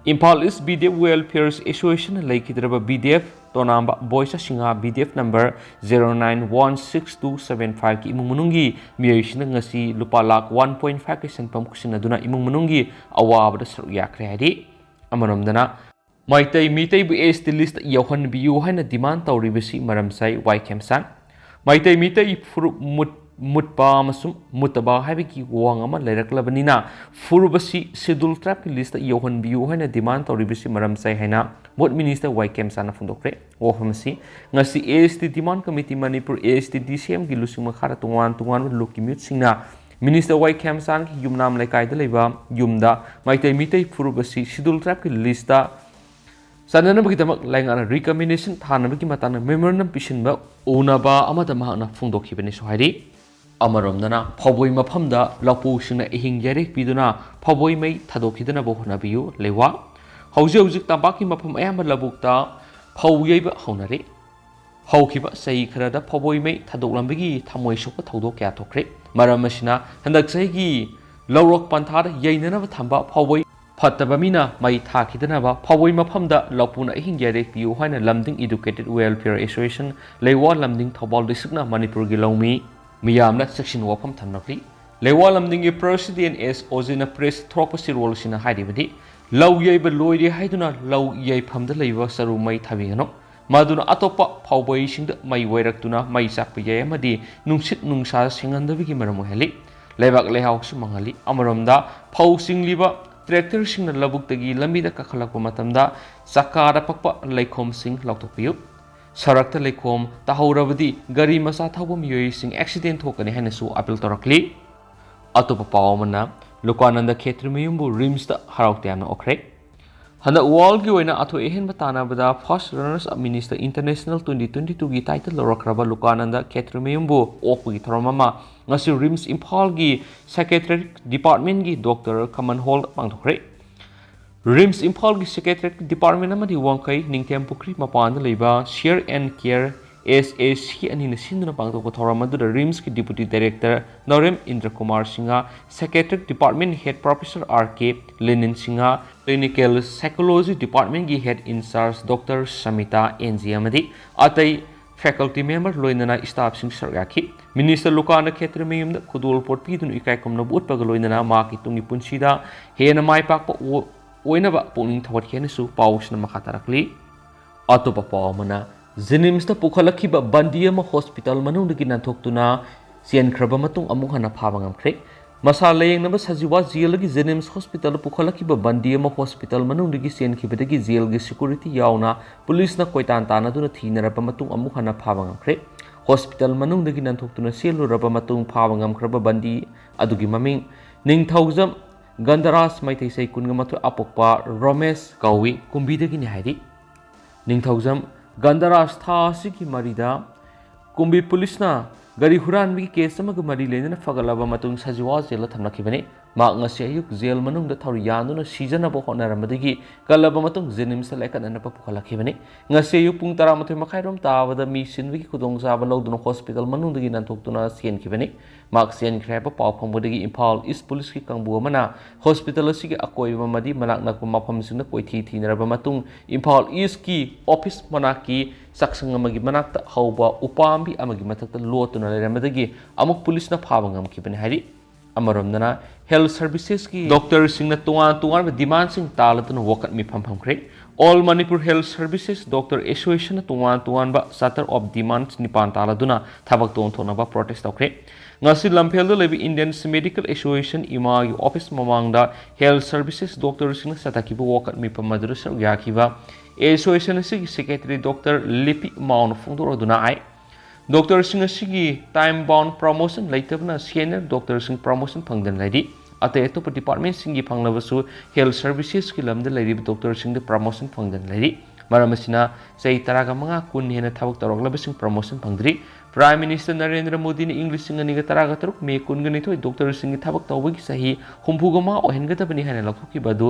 Imphal east B D F welfare ꯑꯦꯁꯣꯁꯤꯌꯦꯁꯟꯅ ꯂꯩꯈꯤꯗ꯭ꯔꯕ B D F Tonambam Boisa Singh, B D F number zero nine one six two seven ꯐꯥꯏꯚꯀꯤ ꯏꯃꯨꯡ ꯃꯅꯨꯡꯒꯤ ꯃꯤꯑꯣꯏꯁꯤꯡꯅ ꯉꯁꯤ ꯂꯨꯄꯥ ꯂꯥꯈ ꯋꯥꯟ ꯄꯣꯏꯟꯠ ꯐꯥꯏꯚꯀꯤ ꯁꯦꯟꯐꯝ ꯈꯨꯠꯁꯤꯟꯅꯗꯨꯅ ꯏꯃꯨꯡ ꯃꯅꯨꯡꯒꯤ ꯑꯋꯥꯕꯗ ꯁꯔꯨꯛ ꯌꯥꯈ꯭ꯔꯦ ꯍꯥꯏꯔꯤ꯫ ꯑꯃꯔꯣꯝꯗꯅ, ꯃꯩꯇꯩ ꯃꯤꯇꯩꯕꯨ ꯑꯦꯁ ꯇꯤ ꯂꯤꯁꯇ ꯌꯥꯎꯍꯟꯕꯤꯌꯨ ꯍꯥꯏꯅ ꯗꯤꯃꯥꯟ ꯇꯧꯔꯤꯕꯁꯤ ꯃꯔꯝ ꯆꯥꯏ, ꯋꯥꯏ ꯈꯦꯝꯆꯥꯟ꯫ ꯃꯩꯇꯩ ꯃꯤꯇꯩ ꯐꯨꯔꯨꯞ ꯃꯨꯠ ꯃꯨꯠꯄ ꯑꯃꯁꯨꯡ ꯃꯨꯠꯇꯕ ꯍꯥꯏꯕꯒꯤ ꯋꯥꯍꯪ ꯑꯃ ꯂꯩꯔꯛꯂꯕꯅꯤꯅ, ꯐꯨꯔꯨꯞ ꯑꯁꯤ Scheduled Tribeꯀꯤ listꯇ ꯌꯧꯍꯟꯕꯤꯌꯨ ꯍꯥꯏꯅ demand ꯇꯧꯔꯤꯕꯁꯤ ꯃꯔꯝ ꯆꯥꯏ ꯍꯥꯏꯅ Mood Minister ꯋꯥꯏ ꯈꯦꯝꯆꯥꯟꯅ ꯐꯣꯡꯗꯣꯛꯈ꯭ꯔꯦ꯫ ꯋꯥꯐꯝ ꯑꯁꯤ ꯉꯁꯤ A S T Demand Committee Manipur, A S T D C Mꯒꯤ ꯂꯨꯆꯤꯡ ꯃꯈꯥꯗ ꯇꯣꯉꯥꯟ ꯇꯣꯉꯥꯟꯕ ꯂꯨꯞꯀꯤ ꯃꯤꯍꯨꯠꯁꯤꯡꯅ Minister ꯋꯥꯏ ꯈꯦꯝꯆꯥꯟꯒꯤ ꯌꯨꯝꯅꯥꯝ ꯂꯩꯀꯥꯏꯗ ꯂꯩꯕ ꯌꯨꯝꯗ ꯃꯩꯇꯩ ꯃꯤꯇꯩ ꯐꯨꯔꯨꯞ ꯑꯁꯤ Scheduled Tribeꯀꯤ listꯇ ꯆꯟꯅꯅꯕꯒꯤꯗꯃꯛ ꯂꯩꯉꯥꯛꯅ recommendation ꯊꯥꯅꯕꯒꯤ ꯃꯇꯥꯡꯗ memorandum ꯄꯤꯁꯤꯟꯕ ꯎꯅꯕ ꯑꯃꯗ ꯃꯍꯥꯛꯅ ꯐꯣꯡꯗꯣꯛꯈꯤꯕꯅꯤꯁꯨ ꯍꯥꯏꯔꯤ꯫ ꯑꯃꯔꯣꯝꯗꯅ ꯐꯧꯕꯣꯏ ꯃꯐꯝꯗ ꯂꯧꯄꯨꯁꯤꯡꯅ ꯑꯍꯤꯡ ꯌꯥꯏꯔꯦꯛ ꯄꯤꯗꯨꯅ ꯐꯧꯕꯣꯏ ꯃꯩ ꯊꯥꯗꯣꯛꯈꯤꯗꯅꯕ ꯍꯣꯠꯅꯕꯤꯌꯨ꯫ ꯂꯩꯋꯥ꯫ ꯍꯧꯖꯤꯛ ꯍꯧꯖꯤꯛ ꯇꯝꯄꯥꯛꯀꯤ ꯃꯐꯝ ꯑꯌꯥꯝꯕ ꯂꯧꯕꯨꯛꯇ ꯐꯧ ꯌꯩꯕ ꯍꯧꯅꯔꯦ꯫ ꯍꯧꯈꯤꯕ ꯆꯍꯤ ꯈꯔꯗ ꯐꯧꯕꯣꯏ ꯃꯩ ꯊꯥꯗꯣꯛꯂꯝꯕꯒꯤ ꯊꯃꯣꯏ ꯁꯣꯛꯄ ꯊꯧꯗꯣꯛ ꯀꯌꯥ ꯊꯣꯛꯈ꯭ꯔꯦ꯫ ꯃꯔꯝ ꯑꯁꯤꯅ ꯍꯟꯗꯛ ꯆꯍꯤꯒꯤ ꯂꯧꯔꯣꯛ ꯄꯟꯊꯥꯗ ꯌꯩꯅꯅꯕ ꯊꯝꯕ ꯐꯧꯕꯣꯏ ꯐꯠꯇꯕ ꯃꯤꯅ ꯃꯩ ꯊꯥꯈꯤꯗꯅꯕ ꯐꯧꯕꯣꯏ ꯃꯐꯝꯗ ꯂꯧꯄꯨꯅ ꯑꯍꯤꯡ ꯌꯥꯏꯔꯦꯛ ꯄꯤꯌꯨ ꯍꯥꯏꯅ ꯂꯝꯗꯤꯡ Educated Welfare Association, ꯂꯩꯋꯥ ꯂꯝꯗꯤꯡ ꯊꯧꯕꯥꯜ districtꯅ ꯃꯅꯤꯄꯨꯔꯒꯤ ꯂꯧꯃꯤ ꯃꯤꯌꯥꯝꯅ ꯆꯦꯛꯁꯤꯟ ꯋꯥꯐꯝ ꯊꯝꯅꯈ꯭ꯔꯤ꯫ ꯂꯩꯋꯥ ꯂꯝꯗꯤꯡꯒꯤ President S ꯑꯣꯖꯤꯅ press ꯊꯣꯛꯄ ꯆꯦꯔꯣꯜ ꯑꯁꯤꯅ ꯍꯥꯏꯔꯤꯕꯗꯤ, ꯂꯧ ꯌꯩꯕ ꯂꯣꯏꯔꯦ ꯍꯥꯏꯗꯨꯅ ꯂꯧ ꯌꯩꯐꯝꯗ ꯂꯩꯕ ꯆꯔꯨ ꯃꯩ ꯊꯥꯕꯤꯒꯅꯨ꯫ ꯃꯗꯨꯅ ꯑꯇꯣꯞꯄ ꯐꯧꯕꯣꯏꯁꯤꯡꯗ ꯃꯩ ꯑꯣꯏꯔꯛꯇꯨꯅ ꯃꯩ ꯆꯥꯛꯄ ꯌꯥꯏ ꯑꯃꯗꯤ ꯅꯨꯡꯁꯤꯠ ꯅꯨꯡꯁꯥ ꯁꯦꯡꯍꯟꯗꯕꯒꯤ ꯃꯔꯝ ꯑꯣꯏꯍꯜꯂꯤ꯫ ꯂꯩꯕꯥꯛ ꯂꯩꯍꯥꯎꯁꯨ ꯃꯥꯡꯍꯜꯂꯤ꯫ ꯑꯃꯔꯣꯝꯗ ꯐꯧ ꯆꯤꯡꯂꯤꯕ tractorꯁꯤꯡꯅ ꯂꯧꯕꯨꯛꯇꯒꯤ ꯂꯝꯕꯤꯗ ꯀꯥꯈꯠꯂꯛꯄ ꯃꯇꯝꯗ ꯆꯀꯥꯗ ꯄꯛꯄ ꯂꯩꯈꯣꯝꯁꯤꯡ ꯂꯧꯊꯣꯛꯄꯤꯌꯨ꯫ ꯁꯔꯛꯇ ꯂꯩꯈꯣꯝ ꯇꯥꯍꯧꯔꯕꯗꯤ ꯒꯥꯔꯤ ꯃꯆꯥ ꯊꯧꯕ ꯃꯤꯑꯣꯏꯁꯤꯡ accident ꯊꯣꯛꯀꯅꯤ ꯍꯥꯏꯅꯁꯨ appeal ꯇꯧꯔꯛꯂꯤ꯫ ꯑꯇꯣꯞꯄ ꯄꯥꯎ ꯑꯃꯅ, ꯂꯨꯀꯥꯅꯟꯗ ꯈꯦꯇ꯭ꯔꯤꯃꯌꯨꯝꯕꯨ RIMSꯇ ꯍꯔꯥꯎ ꯇꯌꯥꯝꯅ ꯑꯣꯛꯈ꯭ꯔꯦ꯫ ꯍꯟꯗꯛ worldꯒꯤ ꯑꯣꯏꯅ ꯑꯊꯣꯏ ꯑꯍꯦꯟꯕ ꯇꯥꯟꯅꯕꯗ First Runners Up Minister International twenty twenty twoꯒꯤ title ꯂꯧꯔꯛꯈ꯭ꯔꯕ ꯂꯨꯀꯥꯅꯟꯗ ꯈꯦꯇ꯭ꯔꯤꯃꯌꯨꯝꯕꯨ ꯑꯣꯛꯄꯒꯤ ꯊꯧꯔꯝ ꯑꯃ ꯉꯁꯤ RIMS ꯏꯝꯐꯥꯜꯒꯤ Psychiatric Departmentꯀꯤ Doctor Kaman Hallꯗ ꯄꯥꯡꯊꯣꯛꯈ꯭ꯔꯦ꯫ RIMS ꯏꯝꯐꯥꯜꯒꯤ Psychiatric Department ꯑꯃꯗꯤ ꯋꯥꯡꯈꯩ ꯅꯤꯡꯊꯦꯝ ꯄꯨꯈ꯭ꯔꯤ ꯃꯄꯥꯟꯗ ꯂꯩꯕ Share and Care S A C ꯑꯅꯤꯅ ꯁꯤꯟꯗꯨꯅ ꯄꯥꯡꯊꯣꯛꯄ ꯊꯧꯔꯝ ꯑꯗꯨꯗ RIMSꯀꯤ Deputy Director Norem Indra Kumar Singh, Psychiatric Department Head Professor R K Lenin Singh, Clinical Psychology Departmentꯀꯤ Head in Charge Doctor Samita N G ꯑꯃꯗꯤ ꯑꯇꯩ faculty member ꯂꯣꯏꯅꯅ staffꯁꯤꯡ ꯁꯔꯨꯛ ꯌꯥꯈꯤ꯫ Minister ꯂꯨꯀꯥꯅꯟꯗ ꯈꯦꯇ꯭ꯔꯤꯃꯌꯨꯝꯗ ꯈꯨꯗꯣꯜꯄꯣꯠ ꯄꯤꯗꯨꯅ ꯏꯀꯥꯏ ꯈꯨꯝꯅꯕ ꯎꯠꯄꯒ ꯂꯣꯏꯅꯅ ꯃꯍꯥꯛꯀꯤ ꯇꯨꯡꯒꯤ ꯄꯨꯟꯁꯤꯗ ꯍꯦꯟꯅ ꯃꯥꯏ ꯄꯥꯛꯄ ꯑꯣ-, ꯑꯣꯏꯅꯕ ꯄꯨꯛꯅꯤꯡ ꯊꯧꯒꯠꯈꯤ ꯍꯥꯏꯅꯁꯨ ꯄꯥꯎꯁꯤꯅ ꯃꯈꯥ ꯇꯥꯔꯛꯂꯤ꯫ ꯑꯇꯣꯞꯄ ꯄꯥꯎ ꯑꯃꯅ, ꯖꯦꯅꯤꯝꯁꯇ ꯄꯨꯈꯠꯂꯛꯈꯤꯕ ꯕꯟꯗꯤ ꯑꯃ ꯍꯣꯁꯄꯤꯇꯥꯜ ꯃꯅꯨꯡꯗꯒꯤ ꯅꯥꯟꯊꯣꯛꯇꯨꯅ ꯆꯦꯟꯈ꯭ꯔꯕ ꯃꯇꯨꯡ ꯑꯃꯨꯛ ꯍꯟꯅ ꯐꯥꯕ ꯉꯝꯈ꯭ꯔꯦ꯫ ꯃꯁꯥ ꯂꯥꯌꯦꯡꯅꯕ ꯁꯖꯤꯋꯥ ꯖꯦꯜꯒꯤ ꯖꯦꯅꯤꯝꯁ ꯍꯣꯁꯄꯤꯇꯥꯜꯗ ꯄꯨꯈꯠꯂꯛꯈꯤꯕ ꯕꯟꯗꯤ ꯑꯃ ꯍꯣꯁꯄꯤꯇꯥꯜ ꯃꯅꯨꯡꯗꯒꯤ ꯆꯦꯟꯈꯤꯕꯗꯒꯤ ꯖꯦꯜꯒꯤ ꯁꯦꯀ꯭ꯌꯨꯔꯤꯇꯤ ꯌꯥꯎꯅ ꯄꯨꯂꯤꯁꯅ ꯀꯣꯏꯇꯥꯟ ꯇꯥꯟꯅꯗꯨꯅ ꯊꯤꯅꯔꯕ ꯃꯇꯨꯡ ꯑꯃꯨꯛ ꯍꯟꯅ ꯐꯥꯕ ꯉꯝꯈ꯭ꯔꯦ꯫ ꯍꯣꯁꯄꯤꯇꯥꯜ ꯃꯅꯨꯡꯗꯒꯤ ꯅꯥꯟꯊꯣꯛꯇꯨꯅ ꯆꯦꯜꯂꯨꯔꯕ ꯃꯇꯨꯡ ꯐꯥꯕ ꯉꯝꯈ꯭ꯔꯕ ꯕꯟꯗꯤ ꯑꯗꯨꯒꯤ ꯃꯃꯤꯡ ꯅꯤꯡꯊꯧꯖꯝ ꯒꯟꯙꯔꯥꯖ, ꯃꯩꯇꯩ ꯆꯍꯤ ꯀꯨꯟꯒ ꯃꯥꯊꯣꯏ, ꯑꯄꯣꯛꯄ ꯔꯣꯃꯦꯁ ꯀꯧꯏ, ꯀꯨꯝꯕꯤꯗꯒꯤꯅꯤ ꯍꯥꯏꯔꯤ꯫ ꯅꯤꯡꯊꯧꯖꯝ ꯒꯟꯙꯔꯥꯖ ꯊꯥ ꯑꯁꯤꯒꯤ ꯃꯔꯤꯗ ꯀꯨꯝꯕꯤ ꯄꯨꯂꯤꯁꯅ ꯒꯥꯔꯤ ꯍꯨꯔꯥꯟꯕꯒꯤ ꯀꯦꯁ ꯑꯃꯒ ꯃꯔꯤ ꯂꯩꯅꯅ ꯐꯒꯠꯂꯕ ꯃꯇꯨꯡ ꯁꯖꯤꯋꯥ ꯖꯦꯜꯗ ꯊꯝꯂꯛꯈꯤꯕꯅꯤ꯫ ꯃꯍꯥꯛ ꯉꯁꯤ ꯑꯌꯨꯛ ꯖꯦꯜ ꯃꯅꯨꯡꯗ ꯊꯧꯔꯤ ꯌꯥꯟꯗꯨꯅ ꯁꯤꯖꯅꯕ ꯍꯣꯠꯅꯔꯝꯕꯗꯒꯤ ꯀꯜꯂꯕ ꯃꯇꯨꯡ ꯖꯦꯅꯤꯝꯁꯇ ꯂꯥꯏꯀꯠꯅꯅꯕ ꯄꯨꯈꯠꯂꯛꯈꯤꯕꯅꯤ꯫ ꯉꯁꯤ ꯑꯌꯨꯛ ꯄꯨꯡ ꯇꯔꯥꯃꯥꯊꯣꯏ ꯃꯈꯥꯏꯔꯣꯝ ꯇꯥꯕꯗ ꯃꯤ ꯁꯤꯟꯕꯒꯤ ꯈꯨꯗꯣꯡꯆꯥꯕ ꯂꯧꯗꯨꯅ ꯍꯣꯁꯄꯤꯇꯥꯜ ꯃꯅꯨꯡꯗꯒꯤ ꯅꯥꯟꯊꯣꯛꯇꯨꯅ ꯆꯦꯟꯈꯤꯕꯅꯤ꯫ ꯃꯍꯥꯛ ꯆꯦꯟꯈ꯭ꯔꯦ ꯍꯥꯏꯕ ꯄꯥꯎ ꯐꯪꯕꯗꯒꯤ ꯏꯝꯐꯥꯜ ꯏꯁ ꯄꯨꯂꯤꯁꯀꯤ ꯀꯥꯡꯕꯨ ꯑꯃꯅ ꯍꯣꯁꯄꯤꯇꯥꯜ ꯑꯁꯤꯒꯤ ꯑꯀꯣꯏꯕ ꯑꯃꯗꯤ ꯃꯅꯥꯛ ꯅꯛꯄ ꯃꯐꯝꯁꯤꯡꯗ ꯀꯣꯏꯊꯤ ꯊꯤꯅꯔꯕ ꯃꯇꯨꯡ ꯏꯝꯐꯥꯜ ꯏꯁꯀꯤ ꯑꯣꯐꯤꯁ ꯃꯅꯥꯛꯀꯤ ꯆꯥꯛꯁꯪ ꯑꯃꯒꯤ ꯃꯅꯥꯛꯇ ꯍꯧꯕ ꯎꯄꯥꯝꯕꯤ ꯑꯃꯒꯤ ꯃꯊꯛꯇ ꯂꯣꯠꯇꯨꯅ ꯂꯩꯔꯝꯕꯗꯒꯤ ꯑꯃꯨꯛ ꯄꯨꯂꯤꯁꯅ ꯐꯥꯕ ꯉꯝꯈꯤꯕꯅꯤ ꯍꯥꯏꯔꯤ꯫ ꯑꯃꯔꯣꯝꯗꯅ ꯍꯦꯜꯊ ꯁꯔꯚꯤꯁꯦꯁꯀꯤ ꯗꯣꯛꯇꯔꯁꯤꯡꯅ ꯇꯣꯉꯥꯟ ꯇꯣꯉꯥꯟꯕ ꯗꯤꯃꯥꯟꯁꯤꯡ ꯇꯥꯜꯂꯗꯨꯅ ꯋꯥꯀꯠ ꯃꯤꯐꯝ ꯐꯝꯈ꯭ꯔꯦ꯫ All Manipur health services doctor ꯑꯦꯁꯣꯁꯤꯌꯦꯁꯟꯅ ꯇꯣꯉꯥꯟ ꯇꯣꯉꯥꯟꯕ ꯆꯥꯔꯇꯔ ꯑꯣꯐ ꯗꯤꯃꯥꯟꯁ ꯅꯤꯄꯥꯟ ꯇꯥꯜꯂꯗꯨꯅ ꯊꯕꯛ ꯇꯧꯐꯝ ꯊꯣꯛꯅꯕ ꯄ꯭ꯔꯣꯇꯦꯁ ꯇꯧꯈ꯭ꯔꯦ꯫ ꯉꯁꯤ ꯂꯝꯐꯦꯜꯗ ꯂꯩꯕ ꯏꯟꯗꯤꯌꯟ ꯃꯦꯗꯤꯀꯦꯜ ꯑꯦꯁꯣꯁꯤꯌꯦꯁꯟ, ꯏꯃꯥꯒꯤ ꯑꯣꯐꯤꯁ ꯃꯃꯥꯡꯗ ꯍꯦꯜꯊ ꯁꯔꯚꯤꯁꯦꯁ ꯗꯣꯛꯇꯔꯁꯤꯡꯅ ꯆꯠꯊꯈꯤꯕ ꯋꯥꯀꯠ ꯃꯤꯐꯝ ꯑꯗꯨꯗ ꯁꯔꯨꯛ ꯌꯥꯈꯤꯕ ꯑꯦꯁꯣꯁꯤꯌꯦꯁꯟ ꯑꯁꯤꯒꯤ ꯁꯦꯀ꯭ꯔꯦꯇꯔꯤ ꯗꯣꯛꯇꯔ ꯂꯤꯄꯤ ꯃꯥꯎꯅ ꯐꯣꯡꯗꯣꯔꯗꯨꯅ ꯍꯥꯏ, ꯗꯣꯛꯇꯔꯁꯤꯡ ꯑꯁꯤꯒꯤ ꯇꯥꯏꯝ ꯕꯥꯎꯟ ꯄ꯭ꯔꯃꯣꯁꯟ ꯂꯩꯇꯕꯅ ꯁꯦꯅꯤꯌꯔ ꯗꯣꯛꯇꯔꯁꯤꯡ ꯄ꯭ꯔꯃꯣꯁꯟ ꯐꯪꯗꯅ ꯂꯩꯔꯤ꯫ ꯑꯇꯩ ꯑꯇꯣꯞꯄ ꯗꯤꯄꯥꯔꯠꯃꯦꯟꯁꯤꯡꯒꯤ ꯐꯪꯂꯕꯁꯨ ꯍꯦꯜꯊ ꯁꯔꯚꯤꯁꯦꯁꯀꯤ ꯂꯝꯗ ꯂꯩꯔꯤꯕ ꯗꯣꯛꯇꯔꯁꯤꯡꯗ ꯄ꯭ꯔꯃꯣꯁꯟ ꯐꯪꯗꯅ ꯂꯩꯔꯤ꯫ ꯃꯔꯝ ꯑꯁꯤꯅ ꯆꯍꯤ ꯇꯔꯥꯒ ꯃꯉꯥ, ꯀꯨꯟ ꯍꯦꯟꯅ ꯊꯕꯛ ꯇꯧꯔꯛꯂꯕꯁꯤꯡ ꯄ꯭ꯔꯃꯣꯁꯟ ꯐꯪꯗ꯭ꯔꯤ꯫ ꯄ꯭ꯔꯥꯏꯝ ꯃꯤꯅꯤꯁꯇꯔ ꯅꯔꯦꯟꯗ꯭ꯔ ꯃꯣꯗꯤꯅ ꯏꯪ ꯂꯤꯁꯤꯡ ꯑꯅꯤꯒ ꯇꯔꯥꯒ ꯇꯔꯨꯛ ꯃꯦ ꯀꯨꯟꯒ ꯅꯤꯊꯣꯏ ꯗꯣꯛꯇꯔꯁꯤꯡꯒꯤ ꯊꯕꯛ ꯇꯧꯕꯒꯤ ꯆꯍꯤ ꯍꯨꯝꯐꯨꯒ ꯃꯉꯥ ꯑꯣꯏꯍꯟꯒꯗꯕꯅꯤ ꯍꯥꯏꯅ ꯂꯥꯎꯊꯣꯛꯈꯤꯕ ꯑꯗꯨ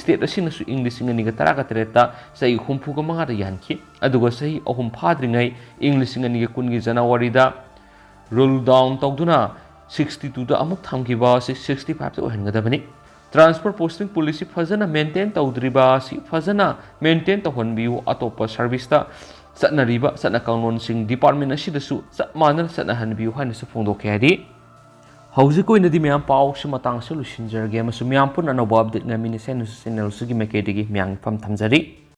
ꯁ꯭ꯇꯦꯠ ꯑꯁꯤꯅꯁꯨ ꯏꯪ ꯂꯤꯁꯤꯡ ꯑꯅꯤꯒ ꯇꯔꯥꯒ ꯇꯔꯦꯠꯇ ꯆꯍꯤ ꯍꯨꯝꯐꯨꯒ ꯃꯉꯥꯗ ꯌꯥꯍꯟꯈꯤ꯫ ꯑꯗꯨꯒ ꯆꯍꯤ ꯑꯍꯨꯝ ꯐꯥꯗ꯭ꯔꯤꯉꯩ ꯏꯪ ꯂꯤꯁꯤꯡ ꯑꯅꯤꯒ ꯀꯨꯟꯒꯤ ꯖꯅꯋꯥꯔꯤꯗ ꯔꯨꯜ ꯗꯥꯎꯟ ꯇꯧꯗꯨꯅ ꯁꯤꯛꯁꯇꯤ ꯇꯨꯗ ꯑꯃꯨꯛ ꯊꯝꯈꯤꯕ ꯑꯁꯤ ꯁꯤꯛꯁꯇꯤ ꯐꯥꯏꯚꯇ ꯑꯣꯏꯍꯟꯒꯗꯕꯅꯤ꯫ ꯇ꯭ꯔꯥꯟꯁꯐꯔ ꯄꯣꯁꯇꯤꯡ ꯄꯣꯂꯤꯁꯤ ꯐꯖꯅ ꯃꯦꯟꯇꯦꯟ ꯇꯧꯗ꯭ꯔꯤꯕ ꯑꯁꯤ ꯐꯖꯅ ꯃꯦꯟꯇꯦꯟ ꯇꯧꯍꯟꯕꯤꯌꯨ꯫ ꯑꯇꯣꯞꯄ ꯁꯔꯚꯤꯁꯇ ꯆꯠꯅꯔꯤꯕ ꯆꯠꯅ ꯀꯥꯡꯂꯣꯟꯁꯤꯡ ꯗꯤꯄꯥꯔꯠꯃꯦꯟ ꯑꯁꯤꯗꯁꯨ ꯆꯞ ꯃꯥꯟꯅꯅ ꯆꯠꯅꯍꯟꯕꯤꯌꯨ ꯍꯥꯏꯅꯁꯨ ꯐꯣꯡꯗꯣꯛꯈꯤ ꯍꯥꯏꯔꯤ꯫ ꯍꯧꯖꯤꯛ ꯑꯣꯏꯅꯗꯤ ꯃꯌꯥꯝ ꯄꯥꯎꯁꯤ ꯃꯇꯥꯡꯁꯤ ꯂꯣꯏꯁꯤꯟꯖꯔꯒꯦ ꯑꯃꯁꯨꯡ ꯃꯌꯥꯝ ꯄꯨꯟꯅ ꯑꯅꯧꯕ ꯑꯞꯗꯦꯠ ꯉꯥꯏꯃꯤꯟꯅꯁꯦ ꯍꯥꯏꯅꯁꯨ ꯆꯦꯅꯦꯜꯁꯤꯒꯤ ꯃꯥꯏꯀꯩꯗꯒꯤ ꯃꯌꯥꯝꯒꯤ ꯐꯝ ꯊꯝꯖꯔꯤ꯫